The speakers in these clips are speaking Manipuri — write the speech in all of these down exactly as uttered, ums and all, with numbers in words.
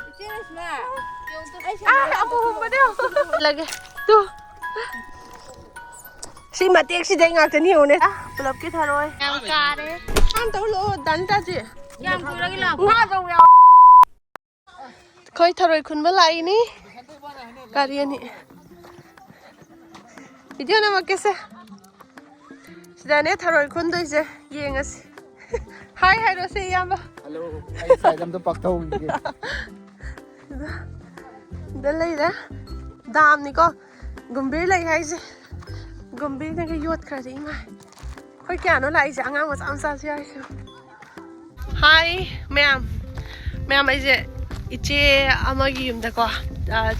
ꯏꯆꯦ ꯔꯦꯁꯃꯥ, ꯑꯩ ꯑꯥ, ꯑꯃꯨꯛ ꯍꯨꯝꯕꯗ ꯌꯦꯡꯉꯨ꯫ ꯂꯒꯦ꯫ ꯇꯨ꯫ ꯁꯤ ꯃꯇꯦꯛꯁꯤꯗꯩ ꯉꯥꯛꯇꯅꯤ ꯌꯦꯡꯉꯨꯅꯦ꯫ ꯑꯥ, ꯄꯨꯂꯞꯀꯤ ꯊꯔꯣꯏ꯫ ꯌꯥꯝ ꯀꯥꯔꯦ꯫ ꯍꯥꯟ ꯇꯧ ꯂꯥꯛꯑꯣ, ꯗꯥꯟ ꯇꯥꯁꯦ꯫ ꯌꯥꯝ ꯀꯨꯏꯔꯒꯦ ꯂꯥꯛꯄ꯫ ꯉꯥ ꯆꯧ ꯌꯥꯎ-, ꯑꯩꯈꯣꯏ ꯊꯔꯣꯏ ꯈꯨꯟꯕ ꯂꯥꯛꯏꯅꯤ꯫ ꯒꯥꯔꯤ ꯑꯅꯤ꯫ ꯚꯤꯗꯤꯑꯣ ꯅꯝꯃꯛꯀꯦꯁꯦ꯫ ꯁꯤꯗꯅꯦ ꯊꯔꯣꯏ ꯈꯨꯟꯗꯣꯏꯁꯦ꯫ ꯌꯦꯡꯉꯁꯤ꯫ ꯍꯥꯏ ꯍꯥꯏꯔꯣꯁꯦ, ꯏꯌꯥꯝꯕ꯫ ꯍꯜꯂꯣ, ꯑꯩ ꯁꯥꯏꯗ ꯑꯝꯇ ꯄꯥꯛꯊꯧꯈꯤꯒꯦ꯫ ꯁꯤꯗ, ꯁꯤꯗ ꯂꯩꯔꯦ꯫ ꯗꯥꯝꯅꯤꯀꯣ꯫ ꯒꯨꯝꯕꯤꯔ ꯂꯩ ꯍꯥꯏꯁꯦ꯫ ꯒꯨꯝꯕꯤꯔꯅꯒ ꯌꯣꯠꯈ꯭ꯔꯗꯤ ꯏꯃꯥ꯫ ꯑꯩꯈꯣꯏ ꯀꯌꯥꯅꯣ ꯂꯥꯛꯏꯁꯦ? ꯑꯉꯥꯡ ꯃꯆꯥ ꯃꯆꯥꯁꯨ ꯌꯥꯎꯔꯤꯁꯦ꯫ ꯍꯥꯏ ꯃꯌꯥꯝ꯫ ꯃꯌꯥꯝ, ꯑꯩꯁꯦ ꯏꯆꯦ ꯑꯃꯒꯤ ꯌꯨꯝꯗꯀꯣ, ꯑ,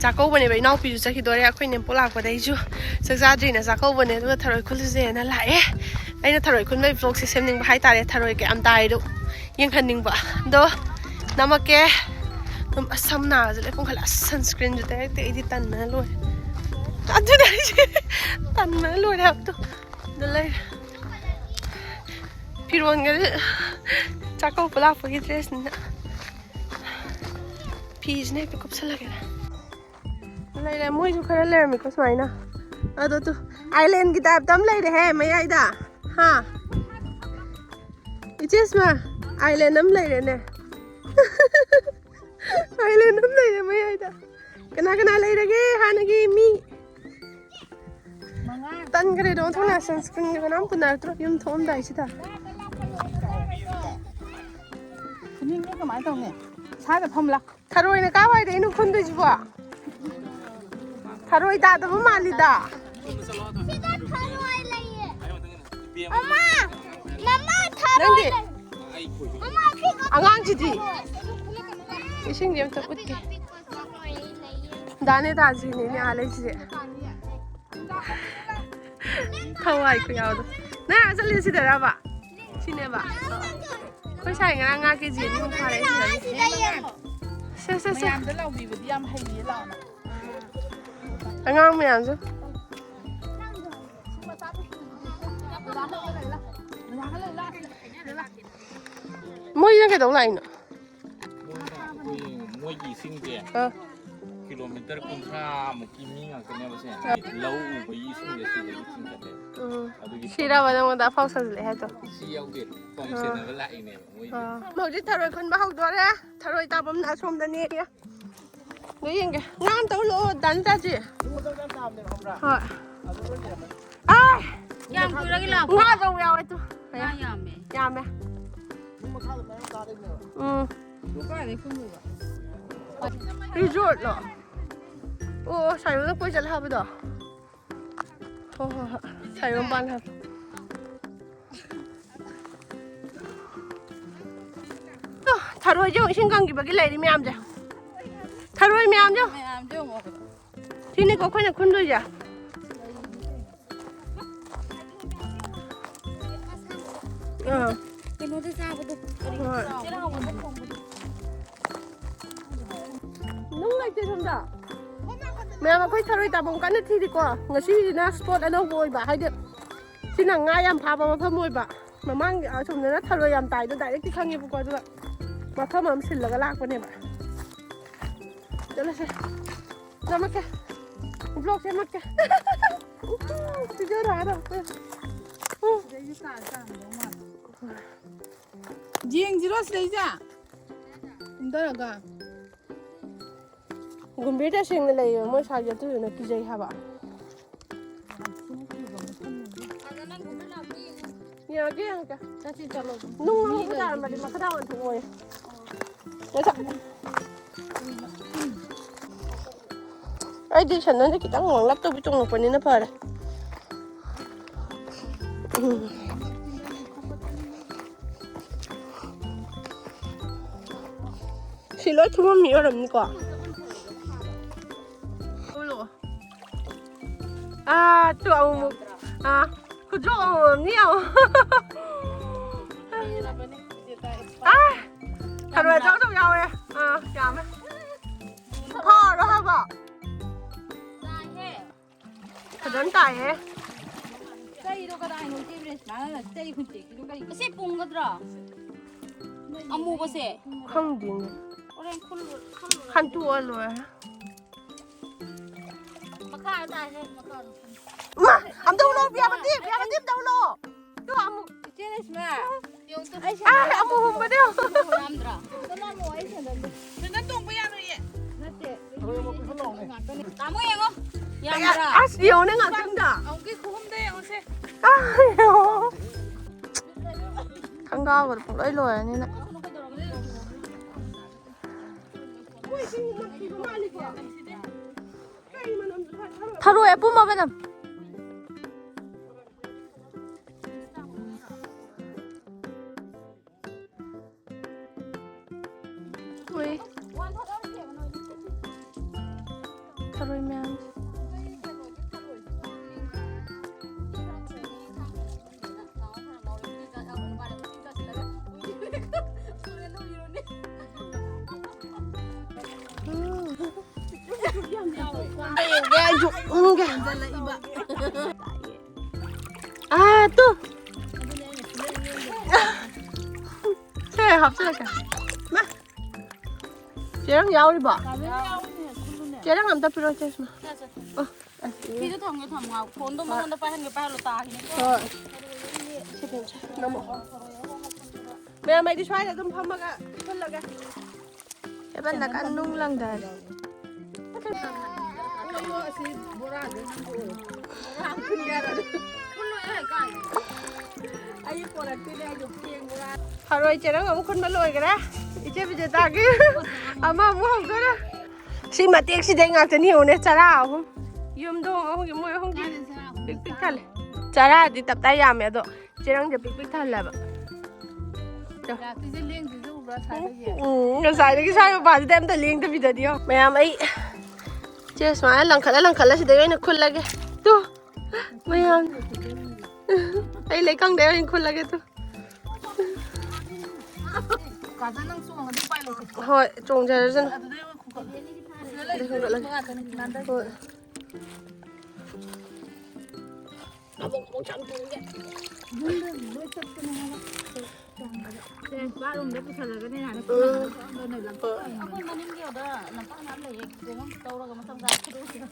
ꯆꯥꯛꯀꯧꯕꯅꯦꯕ, ꯏꯅꯥꯎꯄꯤꯁꯨ ꯆꯠꯈꯤꯗꯣꯔꯦ꯫ ꯑꯩꯈꯣꯏ ꯅꯦꯝꯄꯣꯛ ꯂꯥꯛꯄꯗꯩꯁꯨ ꯆꯥꯛ ꯆꯥꯗ꯭ꯔꯤꯅ ꯆꯥꯛꯀꯧꯕꯅꯦ, ꯑꯗꯨꯒ ꯊꯔꯣꯏ ꯈꯨꯜꯂꯨꯁꯦꯅ ꯂꯥꯛꯑꯦ꯫ ꯑꯩꯅ ꯊꯔꯣꯏ ꯈꯨꯟꯕꯒꯤ vlogꯁꯦ ꯁꯦꯝꯅꯤꯡꯕ ꯍꯥꯏꯇꯥꯔꯦ, ꯊꯔꯣꯏ ꯀꯌꯥꯝ ꯇꯥꯏꯗꯣ ꯌꯦꯡꯍꯟꯅꯤꯡꯕ꯫ ꯑꯗꯣ ꯅꯝꯃꯛꯀꯦ꯫ ꯑꯗꯨꯝ ꯑꯁ ꯁꯝ ꯅꯥꯔꯁꯨ ꯂꯣꯏ ꯄꯨꯡꯈꯠꯂꯦ꯫ ꯑꯁ sunscreenꯁꯨ ꯇꯩꯔꯛꯇꯦ, ꯑꯩꯗꯤ ꯇꯟꯕꯅ ꯂꯣꯏꯔꯦ꯫ ꯑꯗꯨꯅ ꯑꯩꯁꯦ ꯇꯟꯕꯅ ꯂꯣꯏꯔꯦ ꯍꯥꯏꯕꯗꯣ꯫ ꯑꯗꯨ ꯂꯩꯔꯦ꯫ ꯐꯤꯔꯣꯟꯒꯁꯦ ꯆꯥꯛꯀꯧꯕ ꯂꯥꯛꯄꯒꯤ dressꯅꯤꯅ꯫ ꯐꯤꯁꯤꯅ ꯍꯦꯛꯇ ꯀꯨꯞꯁꯜꯂꯒꯦ꯫ ꯂꯩꯔꯦ, ꯃꯣꯏꯁꯨ ꯈꯔ ꯂꯩꯔꯝꯃꯤꯀꯣ ꯁꯨꯃꯥꯏꯅ꯫ ꯑꯗꯣ ꯇꯨ, islandꯒꯤ typeꯇ ꯑꯃ ꯂꯩꯔꯦꯍꯦ ꯃꯌꯥꯏꯗ꯫ ꯍꯥ? ꯏꯆꯦ ꯁꯤꯃ, island ꯑꯃ ꯂꯩꯔꯦꯅꯦ꯫ Island ꯑꯃ ꯂꯩꯔꯦ ꯃꯌꯥꯏꯗ꯫ ꯀꯅꯥ ꯀꯅꯥ ꯂꯩꯔꯒꯦ ꯍꯥꯟꯅꯒꯤ ꯃꯤ? ꯇꯟꯈ꯭ꯔꯦꯗꯣ, ꯑꯣꯟꯊꯣꯛꯅ sunscreenꯒ ꯀꯅꯥꯝ ꯄꯨꯅꯔꯛꯇ꯭ꯔꯣ ꯌꯨꯝ ꯊꯣꯛꯑꯝꯗꯥꯏꯁꯤꯗ꯫ ꯐꯨꯅꯤꯡꯉꯦ, ꯀꯃꯥꯏꯅ ꯇꯧꯅꯤ? ꯁ꯭ꯋꯥꯏꯗ ꯐꯝꯂꯥ꯫ ꯊꯔꯣꯏꯅ ꯀꯥꯏꯋꯥꯏꯗꯩꯅꯣ ꯈꯨꯟꯗꯣꯏꯁꯤꯕꯣ? ꯊꯔꯣꯏ ꯇꯥꯗꯕ ꯃꯥꯜꯂꯤꯗ꯫ ꯁꯤꯗ ꯊꯔꯣꯏ ꯂꯩꯌꯦ꯫ ꯃꯃꯥ, ꯃꯃꯥ, ꯊꯔꯣꯏ ꯅꯪꯗꯤ? ꯂꯩ꯫ ꯃꯃꯥ, ꯁꯤꯗ ꯑꯉꯥꯡꯁꯤꯗꯤ? ꯏꯁꯤꯡꯗꯤ ꯑꯝꯇ ꯎꯠꯇꯦ꯫ ꯗꯥꯅꯦ ꯇꯥꯁꯤꯅꯦꯅꯦ ꯑꯥ ꯂꯩꯁꯤꯁꯦ꯫ ꯊꯋꯥꯏ ꯈꯨꯌꯥꯎꯗꯣ꯫ ꯅꯪ ꯑꯥ ꯆꯠꯂꯤꯁꯦ ꯁꯤꯗꯔꯕ? ꯁꯤꯅꯦꯕ? ꯑꯩꯈꯣꯏ ꯁꯥꯏ ꯉꯔꯥꯡ ꯉꯥ ꯀꯦꯖꯤ ꯑꯅꯤꯃꯨꯛ ꯐꯥꯔꯦ ꯁꯤꯗꯒꯤ꯫ ꯁꯦ, ꯁꯦ, ꯁꯦ꯫ ꯃꯌꯥꯝꯗ ꯂꯥꯎꯕꯤꯕꯗꯤ ꯌꯥꯝ ꯍꯩꯌꯦ ꯂꯥꯎꯅ꯫ ꯑꯉꯥꯡ ꯃꯌꯥꯝꯁꯨ꯫ ꯃꯣꯏꯁꯤꯅ ꯀꯩꯗꯧ ꯂꯥꯛꯏꯅꯣ? ꯑꯩꯒꯤ ꯏꯁꯤꯡꯁꯦ ꯑ꯫ ꯀꯤꯂꯣꯃꯤꯇꯔ ꯀꯨꯟꯊ꯭ꯔꯥ ꯃꯨꯛꯀꯤ ꯃꯤ ꯉꯥꯛꯇꯅꯦꯕ ꯁꯦ꯫ ꯂꯧ ꯎꯕꯒꯤ ꯏꯁꯤꯡꯁꯦ ꯁꯤꯗꯒꯤ ꯆꯤꯡꯈꯠꯂꯦ꯫ ꯎꯝ꯫ ꯑꯗꯨꯒꯤ ꯁꯤꯔꯕ ꯅꯉꯣꯟꯗ ꯑꯐꯥꯎ ꯁꯥꯖꯤꯜꯂꯛꯑꯦ ꯍꯥꯏꯗꯣ? ꯁꯤ ꯌꯥꯎꯗꯦ꯫ ꯄꯝ ꯑ꯫ ꯁꯦꯟꯅꯕ ꯂꯥꯛꯏꯅꯦꯕ ꯃꯣꯏꯁꯦ꯫ ꯑ꯫ ꯍꯧꯖꯤꯛ ꯊꯔꯣꯏ ꯈꯨꯟꯕ ꯍꯧꯗꯣꯔꯦ꯫ ꯊꯔꯣꯏ ꯇꯥꯐꯝꯅ ꯑꯁꯣꯝꯗꯅꯦ꯫ ꯅꯣꯏ ꯌꯦꯡꯒꯦ꯫ ꯉꯥ ꯑꯝꯇ ꯎꯠꯂꯛꯑꯣ, ꯗꯥ ꯅꯤꯇꯥꯖꯤ꯫ ꯁꯤꯒꯨꯝꯕ ꯃꯆꯥ ꯃꯆꯥ ꯑꯃꯅꯦꯕ, ꯈꯪꯕ꯭ꯔꯥ? ꯍꯣꯏ꯫ ꯑꯗꯨ ꯂꯣꯏ ꯂꯩꯔꯝꯃꯅꯤ꯫ ꯑꯥꯏ! ꯀꯌꯥꯝ ꯀꯨꯏꯔꯒꯦ ꯂꯥꯛꯄ? ꯉꯥ ꯑꯆꯧꯕ ꯌꯥꯎꯋꯦ ꯇꯨ꯫ ꯉꯥ ꯌꯥꯝꯃꯦ꯫ ꯌꯥꯝꯃꯦ꯫ ꯁꯤ ꯃꯈꯥꯗ ꯃꯌꯥꯝ ꯆꯥꯗꯣꯏꯅꯦꯕ꯫ ꯎꯝ꯫ ꯑꯗꯨ ꯀꯥꯏꯗꯩ ꯈꯨꯟꯗꯣꯏꯕ? ꯔꯤꯖꯣꯔꯠꯂꯣ? ꯑꯣ, ꯁꯥꯏꯕꯝꯗ ꯀꯣꯏ ꯆꯠꯂꯦ ꯍꯥꯏꯕꯗꯣ? ꯍꯣꯏ, ꯍꯣꯏ, ꯍꯣꯏ꯫ ꯁꯥꯏꯕꯝ ꯄꯥꯟ ꯍꯥꯏꯕ꯫ ꯊꯔꯣꯏꯁꯦ ꯌꯦꯡꯉꯨ, ꯏꯁꯤꯡ ꯀꯪꯈꯤꯕꯒꯤ ꯂꯩꯔꯤ ꯃꯌꯥꯝꯁꯦ꯫ ꯊꯔꯣꯏ ꯃꯌꯥꯝꯁꯦ ꯌꯦꯡꯉꯨ꯫ ꯃꯌꯥꯝꯁꯦ ꯌꯦꯡꯉꯣ꯫ ꯁꯤꯅꯤꯀꯣ ꯑꯩꯈꯣꯏꯅ ꯈꯨꯟꯗꯣꯏꯁꯦ꯫ ꯑꯥ꯫ ꯀꯩꯅꯣꯗ ꯆꯥꯕꯗꯣ꯫ ꯍꯣꯏ꯫ ꯆꯩꯔꯥꯎꯕꯗ ꯊꯣꯡꯕꯗꯣ꯫ ꯅꯨꯡ ꯂꯩꯇꯦ ꯁꯣꯝꯗ꯫ ꯃꯌꯥꯝ ꯑꯩꯈꯣꯏ ꯊꯔꯣꯏ ꯇꯥꯐꯝ ꯀꯟꯅ ꯊꯤꯔꯤꯀꯣ꯫ ꯉꯁꯤꯁꯤꯅ ꯁ꯭ꯄꯣꯠ ꯑꯅꯧꯕ ꯑꯣꯏꯕ, ꯍꯥꯏꯗꯤ ꯁꯤꯅ ꯉꯥ ꯌꯥꯝ ꯐꯥꯕ ꯃꯐꯝ ꯑꯣꯏꯕ꯫ ꯃꯃꯥꯡꯒꯤ ꯑꯁꯣꯝꯗꯅ ꯊꯔꯣꯏ ꯌꯥꯝ ꯇꯥꯏꯗꯣ ꯗꯥꯏꯔꯦꯛꯇꯤ ꯈꯪꯉꯦꯕꯀꯣ, ꯑꯗꯨꯒ ꯃꯐꯝ ꯑꯃ ꯁꯤꯜꯂꯒ ꯂꯥꯛꯄꯅꯦꯕ꯫ ꯆꯠꯂꯁꯦ꯫ ꯅꯝꯃꯛꯀꯦ꯫ ꯕ꯭ꯂꯣꯛ ꯁꯦꯝꯃꯛꯀꯦ꯫ ꯄꯤꯖꯔꯣ ꯍꯥꯏꯔꯣ꯫ ꯌꯦꯡꯁꯤꯔꯣ ꯁꯤꯗꯩꯁꯦ? ꯀꯨꯝꯊꯔꯒ꯫ ꯒꯨꯝꯕꯤꯔ ꯇꯁꯦꯡꯅ ꯂꯩꯌꯦꯕ ꯃꯣꯏ ꯁ꯭ꯋꯥꯏꯁꯦ, ꯑꯗꯨꯗꯨꯅ ꯀꯤꯖꯩ ꯍꯥꯏꯕ꯫ ꯌꯦꯡꯉꯛꯀꯦ, ꯌꯦꯡꯉꯛꯀꯦ꯫ ꯆꯠꯁꯤ, ꯆꯠꯂꯣ꯫ ꯅꯨꯡ ꯑꯃꯨꯛ ꯇꯥꯔꯝꯃꯗꯤ ꯃꯈꯥꯗ ꯑꯣꯟꯊꯣꯛꯑꯣꯌꯦ꯫ ꯃꯊꯛ꯫ ꯑꯩꯗꯤ ꯁꯦꯟꯗꯜꯁꯦ ꯈꯤꯇꯪ ꯋꯥꯡꯂꯞ ꯇꯧꯕꯤ ꯇꯣꯡꯉꯛꯄꯅꯤꯅ ꯐꯔꯦ꯫ ꯎꯝ꯫ ꯁꯤ ꯂꯣꯏ ꯊꯨꯝꯃꯝꯃꯤ ꯑꯣꯏꯔꯝꯅꯤꯀꯣ꯫ ꯑꯥ, ꯇꯨ ꯑꯃꯨꯛ꯫ ꯑꯥ, ꯈꯨꯗ꯭ꯔꯣꯛ ꯑꯃꯃꯝꯅꯤ ꯌꯦꯡꯉꯣ꯫ ꯑꯥ, ꯊꯔꯣꯏ ꯑꯆꯧ ꯑꯆꯧ ꯌꯥꯎꯋꯦ꯫ ꯑꯥ, ꯌꯥꯝꯃꯦ꯫ ꯐꯥꯔꯣ ꯍꯥꯏꯕ꯫ ꯐꯖꯅ ꯇꯥꯏꯌꯦ꯫ ꯆꯩꯗꯣ ꯀꯗꯥꯏꯅꯣ ꯏꯆꯦ ꯕ꯭ꯔꯦꯁꯅꯥꯅ ꯆꯩ ꯍꯨꯟꯇꯦꯛꯈꯤꯗꯣ ꯀꯩꯒꯤꯅꯣ? ꯑꯁꯤ ꯄꯨꯡꯒꯗ꯭ꯔꯣ? ꯑꯃꯨꯕꯁꯦ? ꯈꯪꯗꯦꯅꯦ꯫ ꯍꯟꯇꯣꯛꯑ ꯂꯣꯏꯔꯦ꯫ ꯃꯈꯥꯗ ꯇꯥꯏꯍꯦ, ꯃꯈꯥꯗ꯫ ꯃꯥ, ꯑꯝꯇ ꯎꯠꯂꯣ, ꯄꯤꯌꯥꯄꯥꯇꯤ, ꯄꯤꯌꯥꯄꯥꯇꯤ ꯑꯝꯇ ꯎꯠꯂꯣ꯫ ꯇꯨ ꯑꯃꯨꯛ꯫ ꯏꯆꯦ ꯔꯦꯁꯃꯥ, ꯌꯦꯡꯉꯨ ꯇꯨ꯫ ꯑꯩ ꯑꯥ, ꯁꯦꯟꯗꯜꯗꯣ ꯑꯃꯨꯕꯗꯣ꯫ ꯌꯥꯝꯗ꯭ꯔꯥ? ꯁꯦꯟꯗꯜ ꯑꯃꯨꯛ, ꯑꯩ ꯁꯦꯟꯗꯜꯗꯣ꯫ ꯁꯦꯟꯗꯜ ꯇꯣꯡꯕ ꯌꯥꯔꯣꯏꯌꯦ꯫ ꯅꯠꯇꯦ, ꯇꯥꯃꯣ ꯌꯦꯡꯉꯣ꯫ ꯌꯥꯝꯗ꯭ꯔꯥ? ꯑꯁ, ꯌꯦꯡꯉꯨꯅꯦ ꯉꯥꯛꯇꯪꯗ꯫ ꯑꯃꯨꯛꯀꯤ ꯈꯨꯍꯨꯝꯗ ꯌꯦꯡꯉꯨꯁꯦ꯫ ꯑꯥ, ꯌꯦꯡꯉꯣ꯫ ꯈꯪꯒꯥꯎꯒꯗꯣ ꯄꯨꯡꯂꯣꯏ ꯂꯣꯏꯔꯅꯤꯅ꯫ ꯊꯔꯣꯏ ꯑꯄꯨꯝꯕ ꯃꯅꯝ꯫ ꯎꯏ꯫ ꯊꯔꯣꯏ ꯃꯌꯥꯝꯁꯦ꯫ ꯎꯝ꯫ ꯑꯥ, ꯇꯨ꯫ ꯁꯦ, ꯍꯥꯞꯆꯤꯜꯂꯛꯀꯦ꯫ ꯃꯥ꯫ ꯆꯦꯔꯪ ꯌꯥꯎꯔꯤꯕꯣ? ꯆꯦꯔꯪ ꯑꯝꯇ ꯄꯤꯔꯛꯑꯣ, ꯆꯦ ꯁꯨꯃꯥ꯫ ꯑꯣ, ꯑꯁ꯫ ꯐꯤꯗꯣ ꯊꯝꯒꯦ, ꯊꯝꯃꯣ꯫ ꯐꯣꯟꯗꯣ ꯃꯉꯣꯟꯗ ꯄꯥꯏꯍꯟꯒꯦ, ꯄꯥꯏꯍꯜꯂꯣ, ꯇꯥꯈꯤꯅꯤ꯫ ꯍꯣꯏ꯫ ꯁꯤ ꯐꯦꯟꯁꯦ ꯅꯝꯃꯣ꯫ ꯃꯌꯥꯝ, ꯑꯩꯗꯤ ꯁ꯭ꯋꯥꯏꯗ ꯑꯗꯨꯝ ꯐꯝꯃꯒ ꯄꯨꯜꯂꯒꯦ꯫ ꯍꯦꯕꯟꯗ ꯀꯟꯅ ꯅꯨꯡ ꯂꯪꯗꯔꯤ꯫ ꯊꯔꯣꯏ ꯆꯦꯔꯪ ꯑꯃꯨꯛ ꯈꯨꯟꯕ ꯂꯣꯏꯈꯔꯦ꯫ ꯏꯆꯦ ꯕꯤꯖꯦꯇꯥꯒꯤ ꯑꯃ ꯑꯃꯨꯛ ꯍꯧꯗꯣꯔꯦ꯫ ꯁꯤ ꯃꯇꯦꯛꯁꯤꯗꯩ ꯉꯥꯛꯇꯅꯤ ꯌꯦꯡꯉꯨꯅꯦ, ꯆꯔꯥ ꯑꯍꯨꯝ꯫ ꯌꯨꯝꯗꯣꯡ ꯑꯍꯨꯝꯒꯤ, ꯃꯣꯏ ꯑꯍꯨꯝꯒꯤ ꯄꯤꯛ ꯄꯤꯛ ꯊꯜꯂꯦ꯫ ꯆꯔꯥꯗꯤ ꯇꯞꯇꯥꯏ ꯌꯥꯝꯃꯦ, ꯑꯗꯣ ꯆꯦꯔꯪꯁꯦ ꯄꯤꯛ ꯄꯤꯛ ꯊꯜꯂꯦꯕ꯫ ꯂꯥꯛꯇꯣꯏꯁꯦ ꯂꯦꯡꯗ꯭ꯔꯤꯁꯦ ꯎꯕ꯭ꯔꯥ ꯉꯁꯥꯏꯗꯒꯤ? ꯎꯝ, ꯉꯁꯥꯏꯗꯒꯤ ꯁ꯭ꯋꯥꯏ ꯃꯄꯥꯁꯤꯗ ꯑꯝꯇ ꯂꯦꯡꯗꯕꯤꯗꯗꯤ ꯌꯦꯡꯉꯣ꯫ ꯃꯌꯥꯝ, ꯑꯩ ꯆꯦ ꯁꯨꯃꯥꯏꯅ ꯂꯪꯈꯠꯂ ꯂꯪꯈꯠꯂ ꯁꯤꯗꯩ ꯑꯣꯏꯅ ꯈꯨꯜꯂꯒꯦ꯫ ꯇꯨ, ꯃꯌꯥꯝ꯫ ꯑꯩ ꯂꯩꯀꯪꯗꯩ ꯑꯣꯏꯅ ꯈꯨꯜꯂꯒꯦ, ꯇꯨ꯫ ꯀꯥꯖꯜ, ꯅꯪ ꯆꯣꯡꯉꯗꯤ ꯎꯄꯥꯏ ꯂꯩꯇꯦ꯫ ꯍꯣꯏ, ꯆꯣꯡꯖꯔꯁꯅꯨ꯫ ꯑꯗꯨꯗꯩ ꯑꯃꯨꯛ ꯈꯨꯒꯠꯂꯣ꯫ ꯁꯤꯗ ꯂꯩ, ꯁꯤꯗ ꯂꯩ ꯉꯥꯛꯇꯅꯤ, ꯅꯥꯟꯗꯩ꯫ ꯍꯣꯏ꯫ ꯌꯨꯝꯗ ꯂꯣꯏ ꯆꯠꯄꯅꯦ ꯍꯥꯏꯕ꯫ ꯁꯦ, ꯕꯥꯠꯔꯨꯝꯗ ꯄꯨꯁꯜꯂꯒꯅꯦ, ꯌꯥꯔꯦ꯫ ꯑꯩꯈꯣꯏ ꯃꯅꯤꯡꯒꯤ ꯑꯗ ꯂꯝꯄꯥꯛ ꯃꯌꯥꯝ ꯂꯩꯌꯦ, ꯀꯩꯅꯣꯝ ꯇꯧꯔꯒ ꯃꯆꯥ ꯃꯆꯥ ꯈꯤꯗꯣꯛꯑꯒ꯫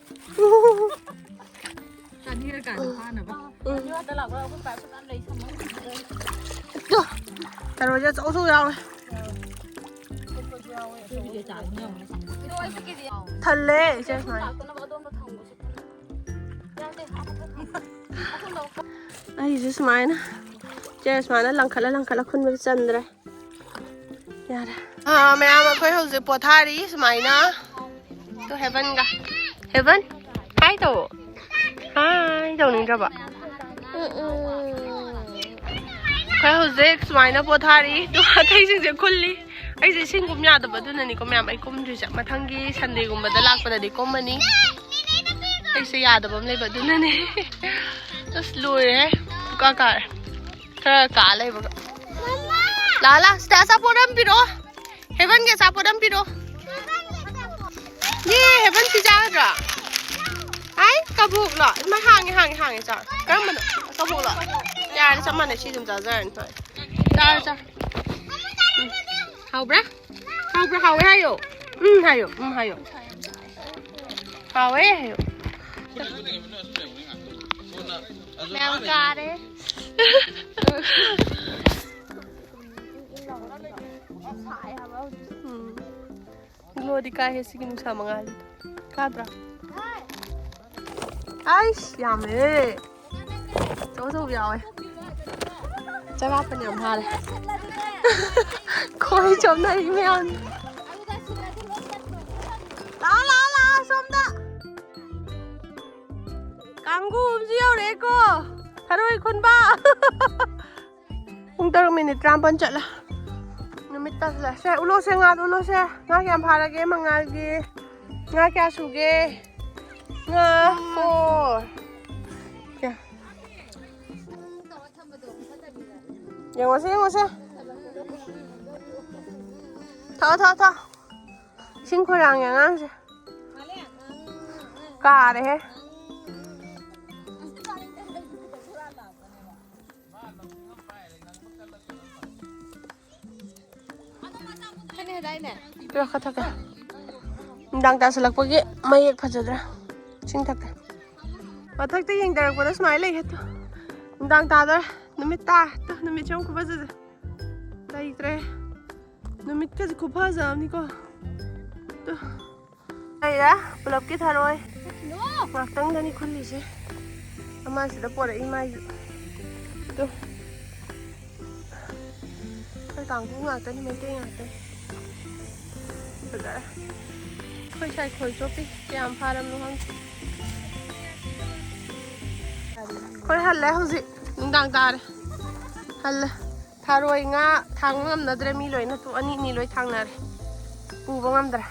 ꯆꯥꯅꯤꯡꯉꯀꯥꯟꯗ ꯐꯥꯅꯕ꯫ ꯎꯝ꯫ ꯑꯗꯨ ꯍꯟꯗꯛ ꯂꯥꯛꯄꯗ ꯑꯩꯈꯣꯏ ꯄꯥꯏꯞ ꯃꯌꯥꯝ ꯂꯩ, ꯁꯝꯃ꯫ ꯇꯣ, ꯊꯔꯣꯏꯁꯦ ꯑꯆꯧ ꯑꯆꯧ ꯌꯥꯎꯋꯦ꯫ ꯈꯣꯠꯄꯁꯨ ꯌꯥꯎꯋꯦ꯫ ꯑꯗꯨꯒꯤꯗꯤ ꯆꯥꯅꯤꯡꯉꯦ ꯑꯃꯨꯛ꯫ ꯊꯜꯂꯦ, ꯏꯆꯦ ꯁꯨꯃꯥꯏꯅ꯫ ꯂꯥꯛꯇꯅꯕ ꯑꯗꯣꯝꯗ ꯊꯝꯈꯣꯁꯦ꯫ ꯑꯩꯁꯨ ꯁꯨꯃꯥꯏꯅ, ꯆꯦ ꯁꯨꯃꯥꯏꯅ ꯂꯪꯈꯠꯂ ꯂꯪꯈꯠꯂ ꯈꯨꯟꯕꯗ ꯆꯟꯗ꯭ꯔꯦ꯫ ꯌꯥꯔꯦ꯫ ꯑꯥ, ꯃꯌꯥꯝ ꯑꯩꯈꯣꯏ ꯍꯧꯖꯤꯛ ꯄꯣꯊꯥꯔꯤ ꯁꯨꯃꯥꯏꯅ꯫ ꯇꯨ ꯍꯦꯕꯟꯒ꯫ ꯍꯦꯕꯟ, ꯍꯥꯏ ꯇꯧ꯫ ꯍꯥꯏ ꯇꯧꯅꯤꯡꯗ꯭ꯔꯕ? ꯎꯝ, ꯎꯝ꯫ ꯑꯩꯈꯣꯏ ꯍꯧꯖꯤꯛ ꯁꯨꯃꯥꯏꯅ ꯄꯣꯊꯥꯔꯤ꯫ ꯇꯨ ꯑꯇꯩꯁꯤꯡꯁꯦ ꯈꯨꯜꯂꯤ꯫ ꯑꯩꯁꯦ ꯏꯁꯤꯡ ꯀꯨꯝ ꯌꯥꯗꯕ ꯑꯗꯨꯅꯅꯤꯀꯣ ꯃꯌꯥꯝ ꯑꯩ ꯀꯨꯝꯗ꯭ꯔꯤꯁꯦ꯫ ꯃꯊꯪꯒꯤ ꯁꯟꯗꯦꯒꯨꯝꯕꯗ ꯂꯥꯛꯄꯗꯗꯤ ꯀꯨꯝꯃꯅꯤ꯫ ꯑꯩꯁꯦ ꯌꯥꯗꯕ ꯑꯃ ꯂꯩꯕ ꯑꯗꯨꯅꯅꯦ꯫ ꯑꯁ ꯂꯣꯏꯔꯦ꯫ ꯄꯨꯀꯥ ꯀꯥꯔꯦ꯫ ꯈꯔ ꯀꯥ ꯂꯩꯕꯒ꯫ ꯂꯥ ꯂꯥ ꯁꯤꯗ ꯑꯆꯥꯄꯣꯠ ꯑꯃ ꯄꯤꯔꯛꯑꯣ꯫ ꯍꯦꯕꯟꯒꯤ ꯑꯆꯥꯄꯣꯠ ꯑꯃ ꯄꯤꯔꯛꯑꯣ꯫ ꯌꯦ ꯍꯦꯕꯟ ꯁꯤ ꯆꯥꯒꯗ꯭ꯔꯣ? ꯑꯩ ꯀꯕꯣꯛꯂꯣ? ꯏꯃꯥ ꯍꯥꯡꯉꯦ ꯍꯥꯡꯉꯦ ꯍꯥꯡꯉꯦ ꯆꯥ꯫ ꯀꯔꯝꯕꯅꯣ? ꯀꯕꯣꯛꯂꯣ? ꯌꯥꯔꯦ ꯆꯞ ꯃꯥꯟꯅꯩ ꯁꯤ ꯑꯗꯨꯝ ꯆꯥꯖꯔꯅꯤ ꯐꯔꯦ꯫ ꯆꯥꯔꯣ ꯆꯥꯔꯣ꯫ ꯎꯝ꯫ ꯍꯥꯎꯕ꯭ꯔꯥ? ꯍꯥꯎꯕ꯭ꯔꯥ? ꯍꯥꯎꯋꯦ ꯍꯥꯏꯌꯣ꯫ ꯎꯝ ꯍꯥꯏꯌꯣ꯫ ꯎꯝ ꯍꯥꯏꯌꯣ꯫ ꯍꯥꯎꯋꯦ ꯍꯥꯏꯌꯣ꯫ ꯃꯌꯥꯝ ꯀꯥꯔꯦ꯫ ꯎꯝ꯫ ꯒ꯭ꯂꯣꯗꯤ ꯀꯥꯏꯍꯦ ꯁꯤꯒꯤ ꯅꯨꯡꯁꯥ ꯃꯉꯥꯜꯁꯤꯗ꯫ ꯀꯥꯗ꯭ꯔꯥ? ꯑꯩꯁ ꯌꯥꯝꯃꯦ꯫ ꯑꯆꯧ ꯑꯆꯧꯕ ꯌꯥꯎꯋꯦ꯫ ꯆꯃꯥꯄꯟ ꯌꯥꯝ ꯐꯥꯔꯦ꯫ ꯈꯣꯏ ꯆꯣꯞꯅꯔꯤ ꯃꯌꯥꯝ꯫ ꯂꯥꯛꯑꯣ, ꯂꯥꯛꯑꯣ, ꯂꯥꯛꯑꯣ, ꯁꯣꯝꯗ꯫ ꯀꯥꯡꯒꯨ ꯑꯃꯁꯨ ꯌꯧꯔꯛꯑꯦꯀꯣ꯫ ꯊꯔꯣꯏ ꯈꯨꯟꯕ꯫ ꯄꯨꯡ ꯇꯔꯨꯛ ꯃꯤꯅꯤꯠ ꯇꯔꯥꯃꯥꯄꯟ ꯆꯠꯂꯦ꯫ ꯅꯨꯃꯤꯠ ꯇꯥꯁꯤꯜꯂꯦ꯫ ꯁꯦ, ꯎꯠꯂꯣꯁꯦ, ꯉꯥꯗꯣ ꯎꯠꯂꯣꯁꯦ꯫ ꯉꯥ ꯀꯌꯥꯝ ꯐꯥꯔꯒꯦ ꯃꯉꯥꯜꯒꯤ? ꯉꯥ ꯀꯌꯥ ꯁꯨꯒꯦ? ꯉꯥ ꯐꯣꯔ꯫ ꯌꯦꯡꯉꯣꯁꯦ, ꯌꯦꯡꯉꯣꯁꯦ꯫ ꯊꯛꯑꯣ, ꯊꯛꯑꯣ, ꯊꯛꯑꯣ꯫ ꯏꯁꯤꯡ ꯈꯣꯏꯔꯥꯡꯉꯦ ꯑꯉꯥꯡꯁꯦ꯫ ꯀꯥꯔꯦꯍꯦ꯫ ꯄꯤꯔꯛꯀꯦ, ꯊꯛꯀꯦ꯫ ꯅꯨꯡꯗꯥꯡ ꯇꯥꯁꯜꯂꯛꯄꯒꯤ ꯃꯌꯦꯛ ꯐꯖꯗ꯭ꯔꯥ? ꯏꯁꯤꯡ ꯊꯛꯀꯦ꯫ ꯃꯊꯛꯇ ꯌꯦꯡꯊꯔꯛꯄꯗ ꯁꯨꯃꯥꯏꯅ ꯂꯩ ꯍꯦꯛꯇ꯫ ꯅꯨꯡꯗꯥꯡ ꯇꯥꯗꯣꯔꯦ꯫ ꯅꯨꯃꯤꯠ ꯇꯥ-, ꯇꯨ, ꯅꯨꯃꯤꯠꯁꯦ ꯌꯥꯝ ꯈꯨꯐꯖꯁꯦ꯫ ꯂꯩꯇ꯭ꯔꯦ꯫ ꯅꯨꯃꯤꯠꯀꯁꯦ ꯈꯨꯐꯖ ꯑꯃꯅꯤꯀꯣ꯫ ꯇꯨ꯫ ꯂꯩꯔꯦ ꯄꯨꯂꯞꯀꯤ ꯊꯔꯣꯏ꯫ ꯉꯥꯛꯇꯪꯗꯅꯤ ꯈꯨꯜꯂꯤꯁꯦ꯫ ꯑꯃꯁꯤꯗ ꯄꯣꯔꯛꯏ ꯃꯥꯏꯁꯨ꯫ ꯇꯨ꯫ ꯑꯩꯈꯣꯏ ꯀꯥꯡꯕꯨ ꯉꯥꯛꯇꯅꯤ, ꯃꯩꯇꯩ ꯉꯥꯛꯇꯅꯤ꯫ ꯐꯖꯔꯦ꯫ ꯑꯩꯈꯣꯏ ꯁꯥꯏ ꯈꯣꯏ ꯆꯣꯞꯄꯤ꯫ ꯀꯌꯥꯝ ꯐꯥꯔꯝꯅꯣ ꯈꯪꯗꯦ꯫ ꯑꯩꯈꯣꯏ ꯍꯜꯂꯦ ꯍꯧꯖꯤꯛ꯫ ꯅꯨꯡꯗꯥꯡ ꯇꯥꯔꯦ꯫ ꯍꯜꯂꯦ꯫ ꯊꯔꯣꯏ ꯉꯥ ꯊꯥꯡꯕ ꯉꯝꯅꯗ꯭ꯔꯦ꯫ ꯃꯤ ꯂꯣꯏꯅ ꯇꯨ ꯑꯅꯤ ꯑꯅꯤ ꯂꯣꯏ ꯊꯥꯡꯅꯔꯦ꯫ ꯄꯨꯕ ꯉꯝꯗ꯭ꯔꯦ꯫